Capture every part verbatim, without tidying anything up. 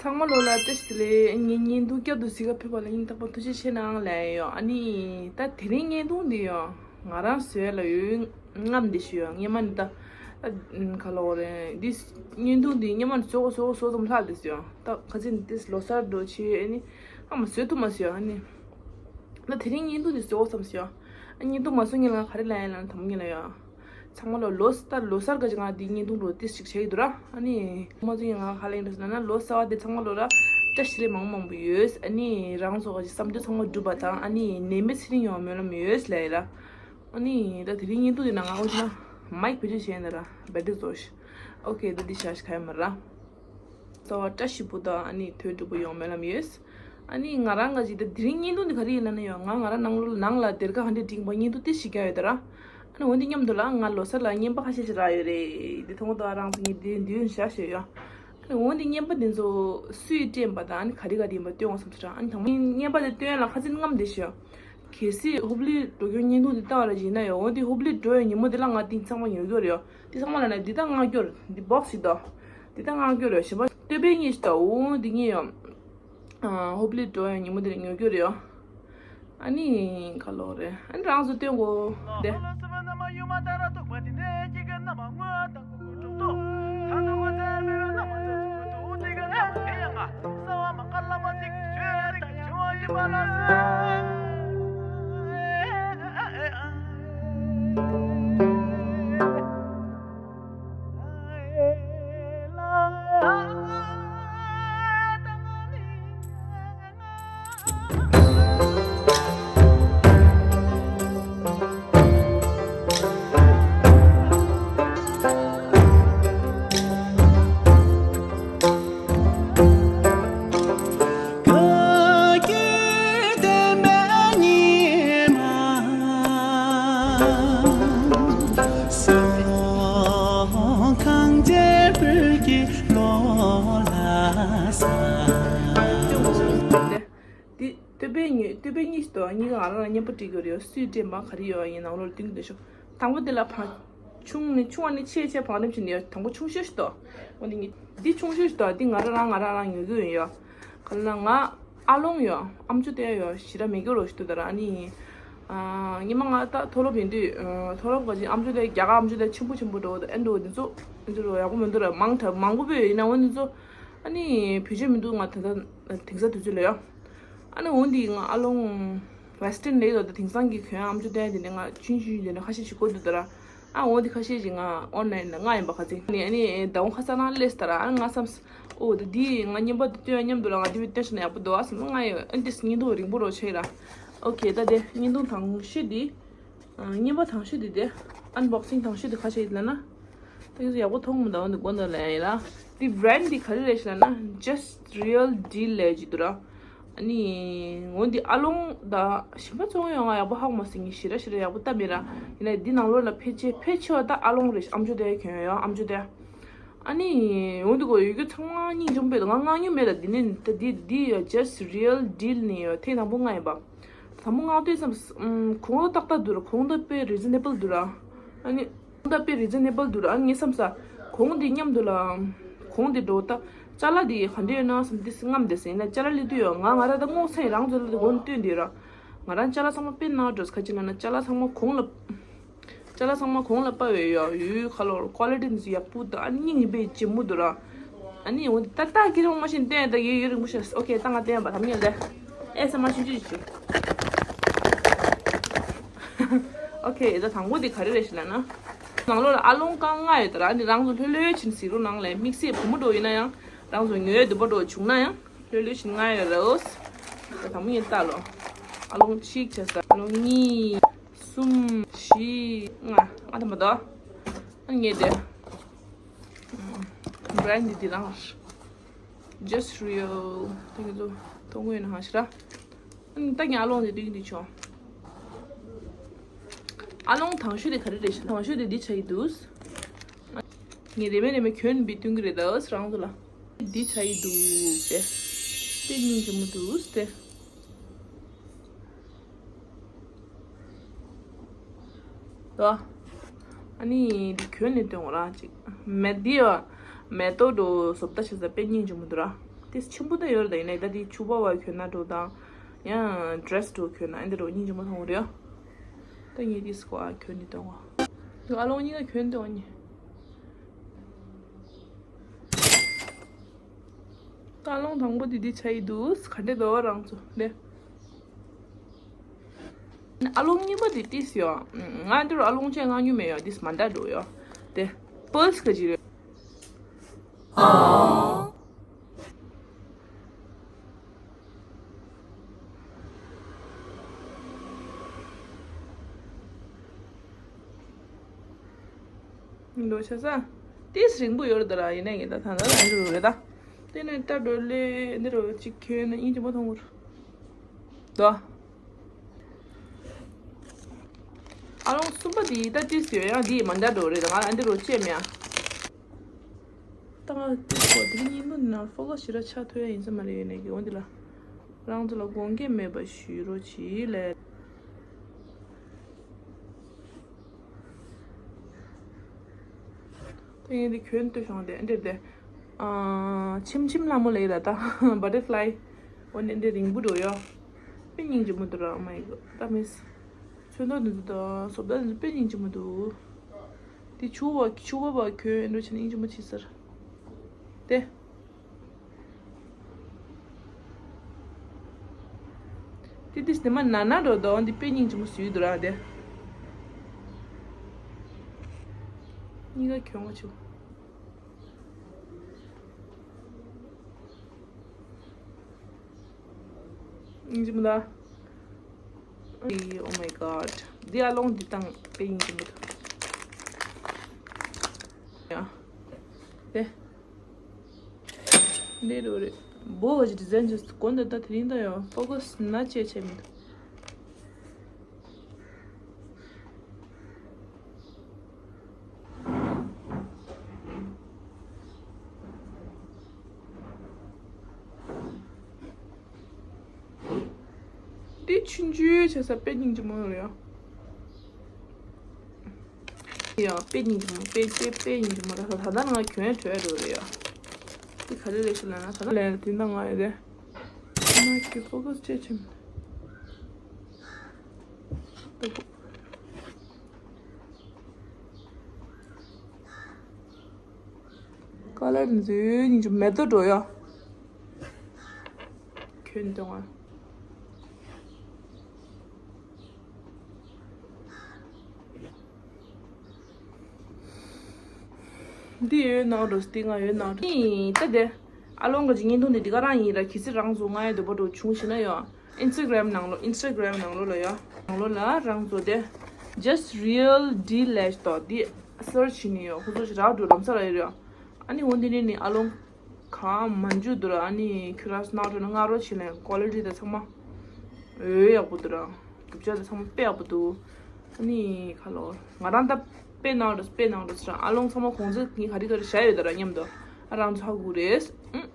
ཚང་མ་ལོ་ལ་བཀྲ་ཤིས་བདེ་ལེགས། ངའི་བརྙན་ཐུང་བསྐྱར་དུ་གཟིགས་ག་ཕེབས་པ་ལ་སྙིང་ཐག་པ་ཐུགས་རྗེ་ཆེ་གནང་ལབ་ཡོད། ཨ་ནི་ད་དེ་རིང་བརྙན་ཐུང་འདི་ཡོད་ང་རང་བཟོས་ལ་ཡོད་རྔམ་འདི་ཞུ་ཡོད། སྔན་མ་ནི་ད་ད་ག་ལབ་དགོས་རེད། འདི་བརྙན་ཐུང་འདི་སྔན་མ་ནི་བཟོ་དགོས་བཟོ་དགོས་བཟོ་ཙམ་ལྷག་འདི་ཟེར་ཡོད། ད་ག་ཚོད་ནི་ཏིས་ལོ་གསར་འགྲོ་ཆེ་ཨ་ནི་ཨ་མ་བཟོས་ཐུབ་མ་ཟེར་ཡོད། ཨ་ནི་ད་དེ་རིང་བརྙན་ཐུང་འདི་བཟོ་དགོས་བསམ་ཟེར་ཡོད། ཨ་བརྙན་ཐུང་མ་བཟོ་སྔོན་ལ་ང་ག་རེ་ལབ་ཡིན་ལབ་ན་དང་པོ་ཉིད་ལ་ཡོད། ཚང་མ་ལོ་ལོ་ལྟར་ལོ་གསར་ག་ཅིག་ང་འདི་བརྙན་ཐུང་འགྲོ་ཏིས་ཅིག་བྱེད་ཀྱི་འདུག་ར། ཨ་ནི་མ་ཚོ་ཡིན་ང་ཧ་ལེན་འདྲ་ཟེར་ན་ལོ་གསར་བ་དེ་ཚང་མ་ལོ་ར་བཀྲ་ཤིས་བདེ་ལེགས་མང་མང་པོ་ཡོད། ཨ་ནི་རང་ཚོ་ག་ཅིག་བསམ་འདུན་ཚང་མ་འགྲུབ་པ་དང་ཨ་ནི་ནད་མེད་ཚེ་རིང་ཡོང་བའི་སྨོན་ལམ་ཡོད་ལབ་ཡིན་ར། ཨ་ནི་ད་དེ་རིང་བརྙན་ཐུང་དེ་ནང་ང་འོ་ཅི་ན་མའིག་བེད་སྤྱོད་བྱས་ཡིན་ན་ར་བེ་ཏི་ཟོ་ཤི། ཨོ་ཁེ་ད་འདི་ཤ་ཤི་ཁ་ཡ་མ་ར། གསར་བ་བཀྲ་ཤིས་པོ་དང་ཨ་ནི་དོན་འགྲུབ་པོ་ཡོང་སྨོན་ལམ་ཡོད། ཨ་ནི་ང་རང་ག་ཅིག་ད་དེ་རིང་བརྙན་ཐུང་འདི་ག་རེ་ཡིན་ལབ་ན་ཡོད་ང་ང་རང་ནང་ལོ་ནང་ལ་སྡེར་ཁ་ཧ་འདྲེ་འགྲིག་པ་བརྙན་ཐུང་ཏིས་ཞིག་རྒྱག་ཡོད་ད་ར། ཨ་ནི་འོ་འདི་མཉམ་དུ་ལ་ང་ལོ་གསར་ལ་རྔན་པ་ཁ་ཤས་ཤིག་རག་ཡོད་རེད། འདི་མཐོང་གི་འདུག་ཨ་རང་ཚོ་ངས་འདི་འདི་ཡོད་བཞག་ཞོད་ཡོད། ཨ་ནི་འོ་འདི་རྔན་པ་འདི་ཚོ་སུས་སྤྲད་པ་དང་ཨ་ནི་ག་རེ་ག་རེ་ཡིན་པ་སྟོན་དགོས་བསམ་སོང་ར། ཨ་ནི་དང་པོ་རྔན་པ་དེ་སྟོན་ཡ་ལ་ཁ་ཚིག་རྔམ་བསྡད་ཤག་གལ་སྲིད་ཧུབ་ལི་འགྲོ་སྐྱོད་བརྙན་ཐུང་འདི་ལྟ་བ་ལ་བྱེད་ན་ཡང་འོ་འདི་ཧུབ་ལི་འགྲོ་ཡ་ཉིན་མོ་འདི་ལ་ང་ཏིང་ཚང་མ་ཉོ་རྒྱུ་རེད་ཡོ། འདི་ཚང་མ་ལ་ན་འདི་ད་ང་སྐྱོར་འདི་བོག་སི་ཞིག་ད། འདི་ད་ང་སྐྱོར་རེད་ཞེས་པ་སྟོད་པའི་གཉིས་ཤིག་ད་འོ་འདི་གཉིས་ཡོ། ཧུབ་ལི་འགྲོ་ཡ་ཉིན་མོ་འདི་ལ་ཉོ་རྒྱུ་རེད་ཡོ། ཨ་ནི་ག་ལོག་རེད། ཨ་ནི་རང་ཚོ་སྟོན་གོ། དེ། འདི་སྟོད་པའི་ཉི་སྟོད་པའི་གཉིས་ཤིག་འདུག་གཉིས་ཀ་ང་རང་ལ་རྔན་པ་སྤྲད་ཀྱི་ཡོད་རེད། སུས་སྤྲད་མ་ག་རེ་ཡོད་ཡིན་ནང་ལོགས་ལ་སྟོན་གྱི་འདུག་ཤོག་དང་པོ་དེ་ལ་བང་ཆུང་ནི་ཆུང་བ་ནི་ཆེ་ཆེ་བང་རིམ་བྱས་ནས་ཡོད། དང་པོ་ཆུང་ཤོས་ཤིག་འདུག་འོ་འདི་གཉིས་འདི་ཆུང་ཤོས་ཤིག་འདུག་འདི་ང་རང་རང་ང་རང་རང་ཉོ་གི་ཡོད་ཡོད། ག་ལ་ང་ཨ་ལོང་ཡོད། ཨམ་ཅོག་དེ་ཡོད་ཞེ་དྲག་མེད་གི་རོ་ཞིག་འདུག་ད་ར། ཨ་ནི་ཨ་ཉི་མ་ང་ད་མཐོ་སློབ་ཡིན་དུས་ཨ་མཐོ་སློབ་ག་ཅིག་ཨམ་ཅོག་དེ་རྒྱ་གར་ཨམ་ཅོག་དེ་ཆེན་པོ་ཆེན་པོ་འགྲོ་ཨེ་འགྲོ་འདི་ཚོ་འདི་ཚོ་ཡག་པོ་མི་འདུག་ར། མང་དྲགས་མང་པོ་པོ་ཡིན་ན་འོ་འདི་ཚོ་ཨ་ནི་བེད་སྤྱོད་མི་འདུག་ང་ད་ད་དེང་སང་དུས་ཚོད་ལ་ཡོད། ཨ་ནི་འོ་འདི་ང་ཨ་ལོང་ཝེ་སི་ཊན་ལེག་ལ་ད་དེང་སང་གི་གྱོན་ཨམ་ཅོག་དེ་འདི་ནས་ང་ཆུང་ཆུང་འདི་ནས་ཁ་ཤས་ཤིག་གོ་འདུག་ད་ར། ཨ་འོ་འདི་ཁ་ཤས་ཤིག་ང་ཨོན་ལན་ལ་མངགས་ཡིན་པ་ག་ཚོད་ནི་ཨ་ནི་ཟླ་བ་ཁ་སང་ནང་སླེབས་ད་ར། ཨ་ང་བསམས། ཨོ་ད་འདི་ང་རྔན་པ་འདི་སྟོན་ཡ་མཉམ་དུ་ལ་ང་འདི་བི་སྟོན་ཤེས་ན་ཡག་པོ་འདུག་ཨ་བསམས། ང་ཡི་ཨ་འདི་བརྙན་ཐུང་རིང་པོ་རོ་ཆེ་ར། ཨོ་ཁེ་ད་དེ་བརྙན་ཐུང་དང་ཤོས་འདི། ཨ་རྔན་པ་དང་ཤོས་འདི་དེ། ཨན་བོག་སིང་དང་ཤོས་འདི་ཁ་ཤས་ཡིན་ལ་ན། ད་ཡོད་ཡག་པོ་མཐོང་མི་འདུག་འདི་དགོན་དུ་ལ་ཡིན་ལ། འདི་བྷ་རན་ཌི་འདི་ག་རེ་རེད་ཞེ་ན་Just Real Deal ལབ་ཅིག་འདུག་ར། ཨ་ནི་འོ་འདི་ཨ་ལོང་ད་གཞན་པ་ཚོ་ཡང་ཡག་པོ་ཧ་གོ་མ་སོང་། ངས་ཞེ་དྲག་ཞེ་དྲག་ཡག་པོ་ལྟ་མེད་ར། ཡིན་ནའི་འདི་ནང་ལོགས་ལ་ཕལ་ཆེར་ཕལ་ཆེ་བ་ད་ཨ་ལོང་རེད། ཨམ་ཅོག་དེ་གྱོན་ཡོད་ཨམ་ཅོག་དེ། ཨ་ནི་འོ་འདི་གོ་ཡོད་རྒྱུ་ཚང་མ་སྙིང་རྗེ་མོ་དཔེ་འདུག་ང་མངགས་མྱོང་མེད་ད། འདི་ནི་ད་འདི་འདི་ཡོད་Just Real Deal ནི་ཡོད་ཐེངས་དང་པོ་མངགས་ཡིན་པ། དང་པོ་མངགས་དུས་ཙམ་གོང་ད་ཏག་ཏག་འདུག་ར། གོང་ད་དཔེ་རི་ཛི་ནེ་བལ་འདུག་ར། ཨ་ནི། ད་དཔེ་རི་ཛི་ནེ་བལ་འདུག་ར། ཨ་ངས་བསམ་ས། གོང་འདི་མཉམ་དུ་ལ། གོང་འདི་འགྲོ་ད། ཅ་ལག་འདི་ག་འདྲ་ཡོད་ན་བསམ་དུས་རྔམ་བསྡད་ཟིན་ན་ཅ་ལག་སླེབས་དུས་ཡོད། ང་ང་ར་ད་སྔོག་ཚེ་རང་ཚོ་ལ་འདི་གོང་སྟོན་འདི་ར། ང་རང་ཅ་ལག་ཚང་མ་དཔེ་ནང་འགྲོ་ཁ་ཅིག་ན་ན་ཅ་ལག་ཚང་མ་གོང་ལ། ཅ་ལག་ཚང་མ་གོང་ལ་སྤར་བའི་ཡོད་ཡོད་ཁ་ལོར་ཀོ་ལི་ཊི་འདི་ཚོ་ཡག་པོ་ད། ཨ་ནི་སྙིང་རྗེ་མོ་འདུག་ར། ཨ་ནི་འོ་ད་ལྟ་ཀི་རོང་མ་ཤེས་བསྟན་ད་ཡོད་ཡོད་རིང་པོ་ཤ། ཨོ་ཁེ་ད་ང་བསྟན་པ་དམ་ཉེ་ལེ། ཨེ་ས་མ་ཤུ་ཅི་ཅི། ཨོ་ཁེ་ད་དང་པོ་འདི་ག་རེ་རེད་ཞེ་ན་ན། ནང་ལོགས་ལ་ཨ་ལོང་རྐང་ལྔ་ཡོད་ད་ར། འདི་རང་ཚོ་ལྷོད་ལྷོད་ཕྱིན་གཟིགས་རོགས་གནང་ལེ། དམིགས་བསལ་བུ་མོ་འགྲོ་ཡིན་ན་ཡང་རང་ཚོ་ཉོ་ཡ་འདོད་པ་འགྲོ་བྱུང་ན་ཡང་ལྷོད་ལྷོད་ཕྱིན་ལྔ་ཡོད་རེད། ད་དང་པོ་ངས་ལྟ་ལོ། ཨ་ལོང་གཅིག་བྱས་ས། ཨ་ལོང་གཉིས། གསུམ། བཞི། ལྔ། ལྔ་ཐམ་པ་དོ། ཨ་ངས་དེ། བྷ་རན་ཌི་འདི་རང་། Just Real དེ་གི་ཚོ་མཐོང་གི་ཡོད་ན་ཧ་ཤི་ར། ཨ་ནི་ད་ངས་ཨ་ལོང་དེ་སྟོན་གྱི་འདུག་ཆོག་ཨ་ལོང་དང་ཤོས་དེ་ག་རེ་རེད་ཤག་དང་ཤོས་དེ་འདི་ཆགས་ཀྱི་འདུག་ངས་རེ་མེ་རེ་མེ་གྱོན་པའི་སྟོན་གྱི་རེད་ད་རང་ཚོ་ལ། འདི་ཆགས་ཀྱི་འདུག་སྟེ། དཔེ་སྙིང་རྗེ་མོ་འདུག་སྟེ། ལོ། ཨ་ནི་འདི་གྱོན་ནས་སྟོན་གོ་ར་ཅིག་མེ་འདི་ཡ། མེ་ཏོག་འགྲོ་བཟོ་ལྟ་བྱེད་ས་དཔེ་སྙིང་རྗེ་མོ་འདུག་ར། དེ་ཆེན་པོ་ད་ཡོད་རེད། ད་ཡིན་ནའི་ད་དེ་ཕྱུ་པ་བ་གྱོན་ན་འགྲོ་དང་། ཡང་ཌི་རེ་སི་འགྲོ་གྱོན་ན་ཨེ་འདི་འགྲོ་སྙིང་རྗེ་མོ་མཐོང་གི་རེད་ཡ། ད་ངས་དེ་སྐོར་གྱོན་ནས་གཏོང་བ། ཨ་ལོང་གཉིས་ཀ་གྱོན་གཏོང་ནི། ད་ཨ་ལོང་དང་པོ་དེ་འདི་ཆ་ཡི་འདུག་ག་འདྲས་འདུག་རང་ཚོ་ལས། ཨ་ལོང་གཉིས་པ་དེ་ཏིས་ཡོད། ང་འདི་རུ་ཨ་ལོང་ཅན་ང་ཉུ་མེད་ཡོད། ཏིས་མ་འདྲ་འགྲོ་ཡོད། དེ་པོལ་སི་ག་ཅི་རེད། འགྲོ་ཆ་ས། ཏིས་རིང་པོ་ཡོད་རེད་ད་ར། ཡིན་ནའི་ངས་ད་ཐང་ད་ལ་འགྲོ་རེད་ད། དེ་ནས་ལྟ་འགྲོ་ལེ་འདི་རུ་གཅིག་ཁྱོད་ནི་ཡིན་གྱི་མ་མཐོང་གུར། ད། ཨ་ལོང་གསུམ་པ་དེ་ད་ཏིས་ཡོད་ཡང་དེ་མ་འདྲ་འགྲོ་རེད་ད། ང་ཨ་འདི་རུ་ཅེ་མེད་ཨ། ད་ང་ཏིས་གོ་དེ་གཉིས་ནུ་ན་ཕོ་ལོ་ཞེ་དྲག་ཆགས་ཐུབ་ཡ་ཡིན་ས་མ་རེད། ཡོད་ནས་གི་འོན་དེ་ལ། རང་ཚོ་ལ་དགོངས་འགལ་མེད་པ་ཞུ་རོགས་གྱིས་ལས། ད་ངས་འདི་གྱོན་ལྟོས་བྱུང་སྟེ་འདིར་དེ། ཨ། ཆེམ་ཆེམ་ལྷ་མོ་ལས་ལ་ད་བ་ཊར་ཕ་ལའི། འོ་ནས་འདི་རིང་པོ་འགྲོ་ཡོ། དཔེ་སྙིང་རྗེ་མོ་འདུག་ར། Oh my God ད་མིས། ཚོན་མདོག་འདི་ཚོ་དང་བཟོ་ལྟ་འདི་ཚོ་དཔེ་སྙིང་རྗེ་མོ་འདུག་དེ་ཕྱུ་པ་ཕྱུ་པ་བ་གྱོན་འགྲོ་བྱས་ན་སྙིང་རྗེ་མོ་བྱེད་ཟེར། དེ། ཏི་ཏི་སི་དེ་མ་ན་ན་འགྲོ་དོ་འདི་དཔེ་སྙིང་རྗེ་མོ་བཟོས་འདུག་ར་དེ། གཉིས་ཀ་གྱོན་ག་ཆུ། སྙིང་རྗེ་མོ་ད། Oh my God འདི་ཨ་ལོང་འདི་དང་དཔེ་སྙིང་རྗེ་མོ་ད། ཡ། དེ། འདི་རུ་རེད། བོ་གི་ཌི་ཛའིན་ཅིག་གོན་འདི་ད་དེ་རིང་ད་ཡོད་ཕོ་ཁ་སི་ན་ཅེ་ཆེ་མི་འདུག་འདི་ཆུང་ཆུང་བྱས་ས་དཔེ་སྙིང་རྗེ་མོ་ཡོད་རེད་ཡ། ཡང་དཔེ་སྙིང་རྗེ་མོ་དཔེ་དཔེ་དཔེ་སྙིང་རྗེ་མོ་ར། ད་ད་ང་གྱོན་བྲོས་འགྲོ་རེད་ཡ། འདི་ག་རེ་རེད་ཤི་ལ་ན་ད་ལན་དེ་ན་ང་ཡོད་རེད། ང་གི་ཕོ་ཁ་སི་ཅེ་ཆེ་མི་འདུག་ཀ་ལར་འཛུལ་སྙིང་རྗེ་མེ་ཏོག་འགྲོ་ཡ། གྱོན་གཏོང་ང་། འདི་ཡོད་ནའོ་འགྲོ་སྟེ་ང་ཡོད་ནའོ་འགྲོ། ནི་ད་དེ། ཨ་ལོང་གི་ཅིག་བརྙན་ཐུང་འདི་འདི་ག་རང་ཡིན་ར། གལ་སྲིད་རང་ཚོ་ང་ཡི་འདོད་པ་འགྲོ་བྱུང་ཞིག་ན་ཡོད། Instagram ནང་ལོགས་Instagram ནང་ལོགས་ལ་ཡོད། ནང་ལོགས་ལ་རང་ཚོ་དེ། Just Real D Lash དོ་འདི་search བྱས་ནས་ཡོད། ཁོ་ཚོ་ཞིག་རག་འགྲོ་ལམ་སང་རག་ཡོད་རེད། ཨ་ནི་འོ་འདི་ནས་ནི་ཨ་ལོང་གང་མ་འཇུ་འདུག་ར། ཨ་ནི་ཁྱོད་རང་སྣང་དྲོ་ན་ང་རོ་བྱེད་ལེན་ཀོ་ལི་ཊི་དང་ཚང་མ་འོ་ཡག་པོ་འདུག་ར། རྒྱུ་ཆ་དང་ཚང་མ་དཔེ་ཡག་པོ་འདུག་ཨ་ནི་ཁ་ལོ་ང་རང་ད་དཔེ་གནང་རོགས་དཔེ་གནང་རོགས་ཟེར། ཨ་ལོང་ཚང་མ་གོང་ཚད་ངས་ག་རེ་ག་རེ་བཞག་ཡོད་ད་ར་མཉམ་དུ་ཨ་རང་ཚོ་ཧ་གོ་རེད། ཨུམ།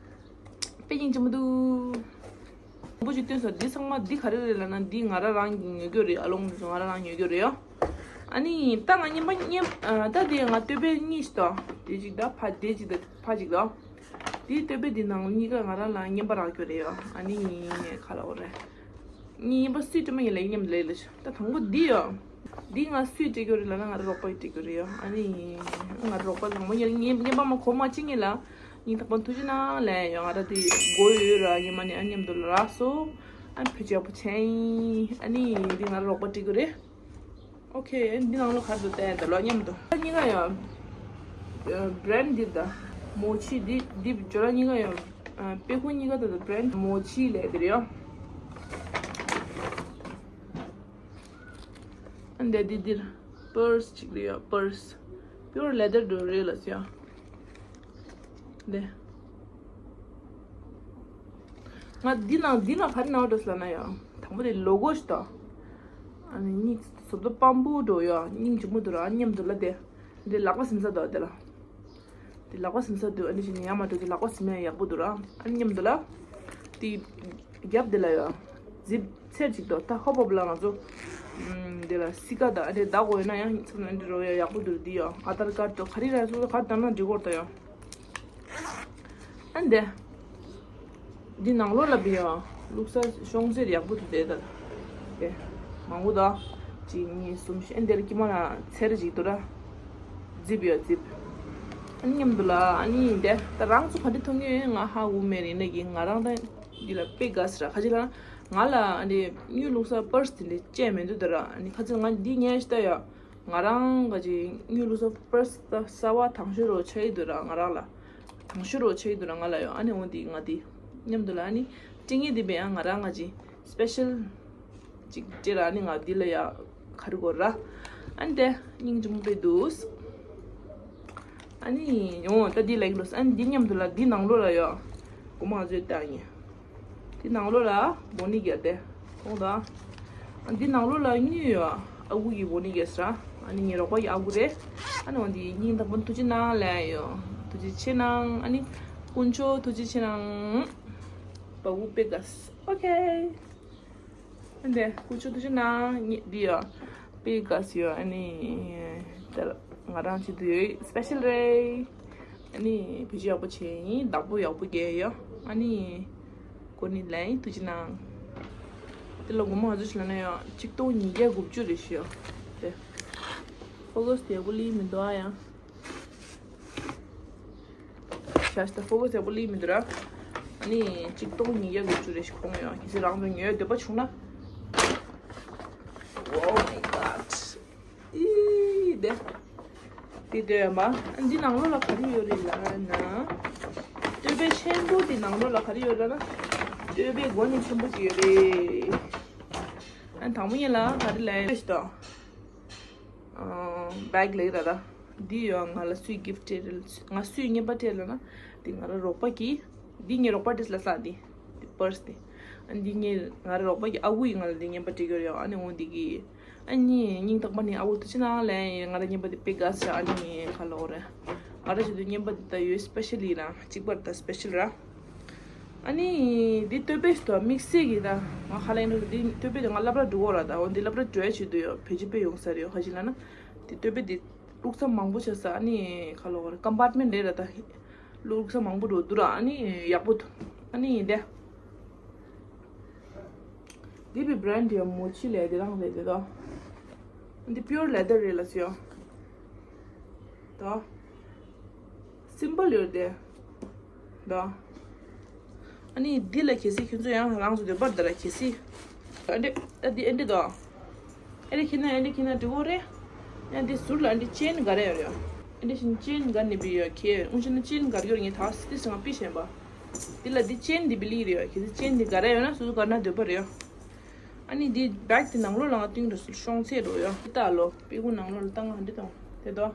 དཔེ་སྙིང་རྗེ་མོ་འདུག་མང་པོ་ཞིག་བཏོན་སོང་། འདི་ཚང་མ་འདི་ག་རེ་རེད་ལབ་ན་འདི་ང་རང་རང་གི་ཉོ་རྒྱུ་རེད། ཨ་ལོང་འདི་ཚོ་ང་རང་རང་ཉོ་རྒྱུ་རེད་ཡ། ཨ་ནི་ད་ང་རྔན་པ་རྔན་ཨ་ད་དེ་ང་སྟོད་པའི་གཉིས་ཤིག་དང་དེ་གཅིག་དང་ཕ་དེ་གཅིག་དང་ཕ་གཅིག་དང་། དེའི་སྟོད་པའི་འདི་ནང་གཉིས་ཀ་ང་རང་ལ་རྔན་པ་རག་རྒྱུ་རེད་ཡ། ཨ་ནི་ག་ལ་འོ་རེད། རྔན་པ་སུས་སྤྲད་མ་ཡིན་ལ་མཉམ་དུ་ལས་ལ་ད་དང་པོ་འདི་ཡ། འདི་ང་སུས་སྤྲད་རྒྱུ་རེད་ལབ་ན་ང་རང་རོགས་པ་ཡིས་སྤྲད་རྒྱུ་རེད་ཡ། ཨ་ནི་ང་རང་རོགས་པ་དང་པོ་ཡིན་ལ་རྔན་པ་མ་གོ་མ་ཅི་ངེས་ལ། སྙིང་ཐག་པ་ཐུགས་རྗེ་གནང་ལན་ཡོད། ང་ར་དེ་སྒོ་ཡོད་ར་ཉི་མ་ནས་ཨ་མཉམ་དུ་ལ་རག་སོ། ཨ་ཕུ་ཅག་པོ་ཆེན་ཨ་ནི་འདི་ང་ར་རོགས་པ་སྤྲད་གི་རེད། ཨོ་ཁེ་འདི་ནང་ལོ་གར་དུ་བལྟས་ད་ལོ་མཉམ་དུ་ཨ་གཉིས་ཀ་ཡང་བྷ་རེན་འདི་ད་མོ་ཆི་འདི་འདི་ཇོ་ར་གཉིས་ཀ་ཡང་དཔེ་ཁུག་གཉིས་ཀ་ད་ད་བྷ་རེན་མོ་ཆི་ལས་འདི་རེད་ཡ། ཨ་འདི་འདི་འདིར་པར་སི་གཅིག་རེད་ཡ། པར་སི་པིའུར་ལེ་དར་འགྲོ་རེད་ལ་ཟེར་ཡ། འདི། ང་འདི་ནང་འདི་ནང་ག་རེ་ནང་འགྲོ་ཟེར་ན་ཡ། དང་པོ་དེ་ལོ་གོ་ཞིག་དང་། ཨ་ནི་གཉིས་བཟོ་ལྟ་སྤམ་པོ་འགྲོ་ཡ། སྙིང་རྗེ་མོ་འདུག་ར་མཉམ་དུ་ལ་དེ། འདི་ལག་པ་ཟིན་ས་འདུག་དེ་ལ། དེ་ལག་པ་ཟིན་ས་འདུག་ཨ་ནི་ཞིག་ནི་ཡ་མ་འགྲོ་དེ་ལག་པ་ཟིན་ཡ་ཡག་པོ་འདུག་ར། ཨ་ནི་མཉམ་དུ་ལ། དེ་རྒྱབ་དེ་ལ་ཡ། ཛིབ་ཚེར་ཅིག་དོ་ད་ཧོབ་ཧོབ་ལ་ང་ཚོ། ཨམ། དེ་ལ་སི་ཀ་ད་ཨ་དེ་བདག་གོ་ཡོད་ན་ཡང་ཚོ་ན་འདི་རོ་ཡ་ཡག་པོ་འདུག་འདི་ཡ་ཨ་དར་ཀར་དོ་ག་རི་ར་སོ་སོ་ག་རི་དང་ན་འབྲི་གོར་ད་ཡ། ཨ་འདི། འདི་ནང་ལོགས་ལ་བི་ཡ། བླུགས་ས་ཤོང་ཚད་ཡག་པོ་འདུག་དེ་ད། དེ། མང་པོ་ད། གཅིག་གཉིས་གསུམ་བཞི། ཨེ་འདིར་དཀྱིལ་མ་ལ་ཚེར་ཅིག་འདུག་ར། རྫིབ་ཡོད་རྫིབ། ཨ་ནི་མཉམ་དུ་ལ་ཨ་ནི་འདི་ད་རང་ཚོ་ག་འདྲ་མཐོང་གི་ཡོད་ང་ཧ་གོ་མེད་རེད་ན་གི་ང་རང་ད། འདི་ལ་དཔེ་དགའ་ཟེར་ཁ་ཅིག་ལ། ང་ལ་ཨ་འདི་དངུལ་བླུགས་ས་པར་སི་དེ་འདྲ་བཅས་མི་འདུག་ད་ར། ཨ་ནི་ཁ་ཅིག་ང་འདི་ཉལ་ཤི་ད་ཡ། ང་རང་ག་ཅིག་དངུལ་བླུགས་ས་པར་སི་ད་གསར་བ་དང་ཤོས་རོ་ཆགས་ཡི་འདུག་ར་ང་རང་ལ། དང་ཤོས་རོ་ཆགས་ཡི་འདུག་ར་ང་ལ་ཡོ། ཨ་ནི་འོ་འདི་ང་འདི་མཉམ་དུ་ལ་ཨ་ནི་སྤྲིང་ངེ་འདི་བས་ཡང་ང་རང་ག་ཅིག་སྤེ་ཤལ་ཅིག་སྤྲད་ར། ཨ་ནི་ང་འདི་ལ་ཡ་ག་རེ་དགོས་ར། ཨ་ནི་དེ་སྙིང་རྗེ་མོ་དཔེ་འདུག་ཨ་ནི་ཡོང་ད་འདི་ལ་ཡིན་འགྲོ། ཨ་ནི་འདི་མཉམ་དུ་ལ་འདི་ནང་ལོགས་ལ་ཡོ། སྒོར་མོ་ང་ཚོས་བཏང་ཡིན། འདི་ནང་ལོགས་ལ་བོ་ནི་རྒྱ་དེ་མཐོང་དང་། འདི་ནང་ལོགས་ལ་དངུལ་ཡོད། ཨ་ཁུ་གི་བོ་ནི་རྒྱ་ཟེར། ཨ་ནི་ངའི་རོགས་པ་ཡི་ཨ་ཁུ་རེད། ཨ་ནི་འོ་འདི་སྙིང་ཐག་པ་ཐུགས་རྗེ་གནང་ལན་ཡོད། ཐུགས་རྗེ་ཆེ་གནང་། ཨ་ནི་དཀོན་མཆོག་ཐུགས་རྗེ་ཆེ་གནང་། བ་བུ་པེ་ག་སི། ཨོ་ཁེ། ཨ་འདི་དཀོན་མཆོག་ཐུགས་རྗེ་གནང་། འདི་ཡོད། པེ་ག་སི་ཡོད། ཨ་ནི་ད་ང་རང་ཆེད་དུ་ཡོད་སྤེ་ཤལ་རེད། ཨ་ནི་བེད་སྤྱོད་ཡག་པོ་བྱས་ཡིན། བདག་པོ་ཡག་པོ་རྒྱག་ཡོད། ཨ་ནི་གོ་ནི་ལན་ཐུགས་རྗེ་གནང་། དེ་ལ་སྒོར་མོ་ང་ཚོ་ཞིག་ལ་ན་ཡང་ཆིག་སྟོང་ཉིས་བརྒྱ་དགུ་བཅུ་རེ་ཞུ་ཡོད། དེ་ཕོ་ཀོ་སི་དེ་ཡག་པོ་ལི་མི་འདུག་ཨ་ཡང་། ཤ་སྟག་ཕོ་ཀོ་སི་ཡག་པོ་ལི་མི་འདུག་ར། ཨ་ནི་ཆིག་སྟོང་ཉིས་བརྒྱ་དགུ་བཅུ་རེ་ཞིག་གོང་ཡོད། གལ་སྲིད་རང་ཚོ་ཉོས་འདོད་པ་བྱུང་ན། Oh my god. ཨི་དེ། དེ་དེ་མ། འདི་ནང་ལོགས་ལ་ག་རེ་ཡོད་རེད་ལབ་ན། སྟོད་པའི་ཆེན་པོ་འདི་ནང་ལོགས་ལ་ག་རེ་ཡོད་ལབ་ན། སྟོད་པའི་མགོ་ནི་ཆེན་པོ་ཅིག་ཡོད་རེད། ཨ་དང་པོ་ཉིད་ལ་ག་རེ་ལབ་ཡོད་ཞིག་དང་། བེག་ལེགས་ར་ར། འདི་ཡོད་ང་ལ་སུས་གིཕ་སྤྲད་རེད། ང་སུས་རྔན་པ་སྤྲད་ལབ་ན། འདི་ང་ར་རོགས་པ་གིས། འདི་ངའི་རོགས་པ་འདྲེས་ལ་ས་འདི། འདི་པར་སི་འདི། ཨ་འདི་ངའི་ང་ར་རོགས་པ་གི་ཨ་ཁུ་ཡིས་ང་ལ་འདི་རྔན་པ་སྤྲད་ཀྱི་ཡོད་རེད། ཨ་ནི་འོ་འདི་གི། ཨ་ནི་སྙིང་ཐག་པ་ནས་ཨ་ཁུ་ཐུགས་རྗེ་གནང་ལན་ཡིན། ང་ར་རྔན་པ་འདི་དཔེ་དགའ་ས་ཨ་ནི་ཁ་ལོག་རེད། ང་ར་ཆེད་དུ་རྔན་པ་འདི་ད་ཡོད་སྤེ་ཤལ་ཡིན་ར་གཅིག་པར་ད་སྤེ་ཤལ་ར། ཨ་ནི་འདི་སྟོད་པས་ད་དམིགས་བསལ་གྱི་ད་ང་ཧ་ལས་འགྲོ་འདི་སྟོད་པས་ད་ང་སློབ་གྲྭ་འགྲོ་གོ་ར་ད་འོ་འདི་སློབ་གྲྭ་འགྲོ་ཡ་ཆེད་དུ་ཡོད་བེད་སྤྱོད་དཔེ་ཡོང་ས་རེད་ཡོད་ཁ་ཅིག་ལབ་ན། འདི་སྟོད་པས་འདི། བླུགས་ས་མང་པོ་ཆགས་ས་ཨ་ནི་ཁ་ལོ་བར་ཀམ་པར་ཊི་མེན་ཊི་རེད་ར་ད། བླུགས་ས་མང་པོ་འགྲོ་འདུག་ར་ཨ་ནི་ཡག་པོ་འདུག་ཨ་ནི་ཡིན་ཏེ། འདི་བི་བྷི་རན་ཌི་ཡ་མོ་ཆི་ལས་དེ་རང་རེད་དེ་ད། འདི་པིའུར་ལེ་དར་རེད་ལ་ཟེར་ཡོ། ད། སིམ་པལ་ཡོད་དེ། ད། ཨ་ནི་འདི་ལ་གལ་སྲིད་ཁྱོད་ཚོ་ཡང་རང་ཚོ་འདོད་པར་འདི་ལ་གལ་སྲིད། ཨ་འདི་ཨ་འདི་ཨ་འདི་དང་། ཨ་འདི་ཁྱེར་ན་ཨ་འདི་ཁྱེར་ན་འགྲིག་གོ་རེད། ཨ་འདི་ཟུར་ལ་ཨ་འདི་ཅེན་ག་རེ་ཡོད་རེད། ཨ་འདི་བཞིན་ཅེན་ག་ནི་བི་ཡོད་ཁྱེད་འུན་ཤེ་ན་ཅེན་ག་རེ་ཡོད་རེད་ངས་ཐག་སི་སི་ང་པི་ཤེན་པ། འདི་ལ་འདི་ཅེན་འདི་བི་ལི་རེད་ཡོད་ཁྱེད་ཚོ་ཅེན་འདི་ག་རེ་ཡོད་ན་སོ་སོ་ག་ན་འདོད་པ་རེད་ཡོད། ཨ་ནི་འདི་བེག་འདི་ནང་ལོགས་ལ་ང་བཏིང་འགྲོ་སོང་ཚད་འགྲོ་ཡོད། ད་ལོ་པི་གུ་ནང་ལོགས་ལ་ད་ང་འདི་དང་དེ་དོ།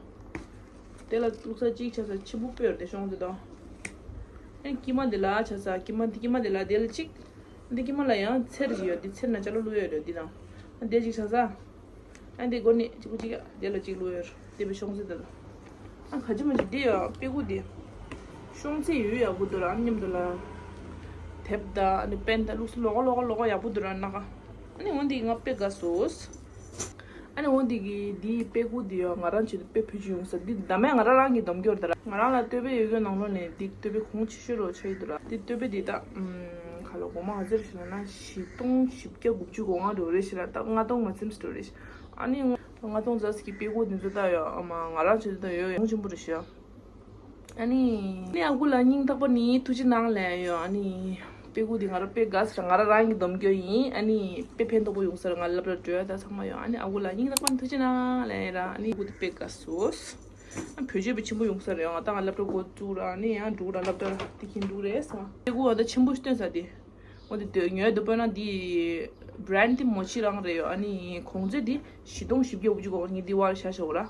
དེ་ལ་བླུགས་ས་གཅིག་ཆ་ས་ཆེན་པོ་དཔེ་ཡོད་དེ་ཤོང་དེ་དང་། ཨེ་དཀྱིལ་མ་དེ་ལ་ཆ་ས་དཀྱིལ་མ་དེ་དཀྱིལ་མ་དེ་ལ་དེ་ལ་གཅིག་འདི་དཀྱིལ་མ་ལ་ཡང་ཚེར་ཞིག་ཡོད་འདི་ཚེར་ན་ཅ་ལོ་བླུགས་ཡོད་རེད་འདི་དང་། ཨ་དེ་གཅིག་ཆ་ས། ཨ་འདི་སྒོ་ནས་གཅིག་པུ་གཅིག་ཡ་དེ་ལ་གཅིག་བླུགས་ཡོད་རེད་དེ་བའི་ཤོང་ཚེ་དེ་ལ། ཨ་ག་ཅི་མ་ཅི་འདི་ཡ་དཔེ་གུ་དེ། ཤོང་ཚེ་ཡོད་ཡག་པོ་འདུག་ར་ཨ་མཉམ་དུ་ལ། དེབ་ད་ཨ་ནི་པེན་ད་བླུགས་ས་ལོག་ལོག་ལོག་ཡག་པོ་འདུག་ར་ན་ག་ཨ་ནི་འོ་འདི་ང་དཔེ་དགའ་སོང་། ཨ་ནི་འོ་འདི་གི་འདིའི་དཔེ་ཁུག་འདི་ཡང་ང་རང་ཆེད་དུ་དཔེ་བེད་སྤྱོད་ཡོང་ས་འདི་ད་མེད་ང་རང་རང་གི་སྡོམ་རྒྱུར་ད་ར་ང་རང་ལ་སྟོད་པའི་ཡོད་རྒྱུ་ནང་ལོགས་ནས་འདི་སྟོད་པའི་གོང་ཆེ་ཤོས་རོ་ཆ་ཡི་འདུག་ར་འདི་སྟོད་པའི་འདི་ད་ཁ་ལོ་སྒོར་མོ་ཨ་ཟེར་ཞིག་ལ་ན་བཞི་སྟོང་བཞི་བརྒྱ་དགུ་བཅུ་གོ་ལྔ་རེ་རེ་ཞིག་ལ་ད་ལྔ་སྟོང་མ་ཚིམ་སི་ཏོ་རེ་ཞིག་ཨ་ནི་ལྔ་སྟོང་ཙམ་ཞིག་གི་དཔེ་ཁུག་འདི་ཚོ་ད་ཡོད་ཨ་མ་ང་རང་ཆེད་དུ་ད་ཡོད་ཡོང་ཆེན་པོ་རེ་ཞིག་ཨ་ནི། ཨ་ནི་ཨ་ཁུ་ལ་སྙིང་ཐག་པ་ནས་ཐུགས་རྗེ་གནང་ལན་ཡོད། ཨ་ནི་དཔེ་ཁུག་འདི་ང་རང་དཔེ་དགའ་ས་ར་ང་རང་རང་གི་སྡོམ་རྒྱུ་ཡིན། ཨ་ནི་དཔེ་ཕན་ཐོགས་པོ་ཡོང་ས་ར་ང་སློབ་གྲྭ་འགྲོ་ཡ་ད་ཚང་མ་ཡོད། ཨ་ནི་ཨ་ཁུ་ལ་སྙིང་ཐག་པ་ནས་ཐུགས་རྗེ་གནང་ལན་ར་ཨ་ནི་ཨ་ཁུ་འདི་དཔེ་དགའ་སོ། ཨ་བེད་སྤྱོད་པོ་ཆེན་པོ་ཡོང་ས་རེད་ཡོང་ང་ད་ང་སློབ་གྲྭ་འགོ་བཙུགས་ར་ཨ་ནི་ཡང་འགྲོ་ར་སློབ་གྲྭ་དེ་གིན་འགྲོ་རེད་ས། དཔེ་ཁུག་ཨ་ད་ཆེན་པོ་ཞིག་སྟོན་ས་དེ། འོ་དེ་དེ་ཉོས་འདུག་པ་ན་འདི་བྷི་རན་ཌི་དེ་མོ་ཆི་རང་རེད་ཡོད། ཨ་ནི་གོང་ཚད་འདི་བཞི་སྟོང་བཞི་བརྒྱ་དགུ་བཅུ་གོ་གཉིས་འདི་བར་བཞག་བཞག་ར།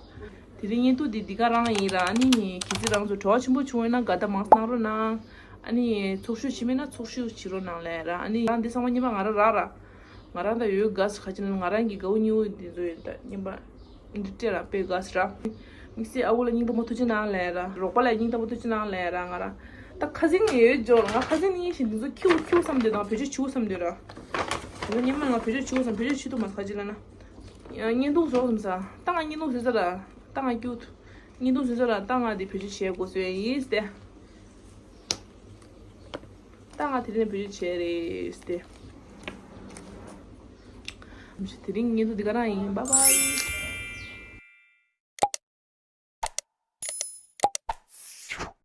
དེ་རིང་བརྙན་ཐུང་འདི་འདི་ག་རང་ཡིན་ར། ཨ་ནི་གལ་སྲིད་རང་ཚོ་བྲོ་བ་ཆེན་པོ་བྱུང་ཡོད་ན་དགའ་རྟགས་མང་གནང་རོགས་གནང་། ཨ་ནི་ཚོགས་ཞུགས་བྱེད་མེད་ན་ཚོགས་ཞུགས་བྱེད་རོགས་གནང་ལེ་ར། ཨ་ནི་རང་འདི་ཚང་མ་སྙན་པ་ང་ར་རག་ར། ང་རང་ད་ཡོད་དགའ་ས་ཁ་ཅིག་ན་ང་རང་གི་དགའ་བོ་ཉེ་བོ་འདི་ཚོ་ཡོད་ད་སྙན་པ། འདི་སྤྲད་ར་དཔེ་དགའ་ས་ར། དམིགས་བསལ་ཨ་ཁུ་ལ་སྙིང་ཐག་པ་ཐུགས་རྗེ་གནང་ལེ་ར། རོགས་པ་ལ་སྙིང་ཐག་པ་ཐུགས་རྗེ་གནང་ལེ་ར་ང་ར། ད་ཁ་སེང་ཡོད་འཇོག་ང་ཁ་སེང་ནི་ཡིན་ཞིང་འདི་ཚོ་ཁྱེའུ་ཁྱེའུ་བསམ་དེ་དང་བེད་སྤྱོད་བྱེའུ་བསམ་དེ་ར། ང་སྙན་མ་ང་བེད་སྤྱོད་བྱེའུ་བསམ་བེད་སྤྱོད་བྱེད་ཐུབ་མ་ས་ཁ་ཅིག་ལ་ན། ཡང་བརྙན་ཐུང་བཟོ་བསམ་ས་ད་ང་བརྙན་ཐུང་བཟོས་ས་ར། ད་ང་ཁྱེའུ། བརྙན་ཐུང་བཟོས་ས་ར་ད་ང་དེ་བེད་སྤྱོད་བྱེད་དགོས་སོ་ཡིན་ཏེ། ད་ང་དེ་རིང་བེད་སྤྱོད་བྱས་རེད་དེ། དེ་རིང་ངེད་ཚོ་འདི་ག་རང་ཡིན། Bye bye.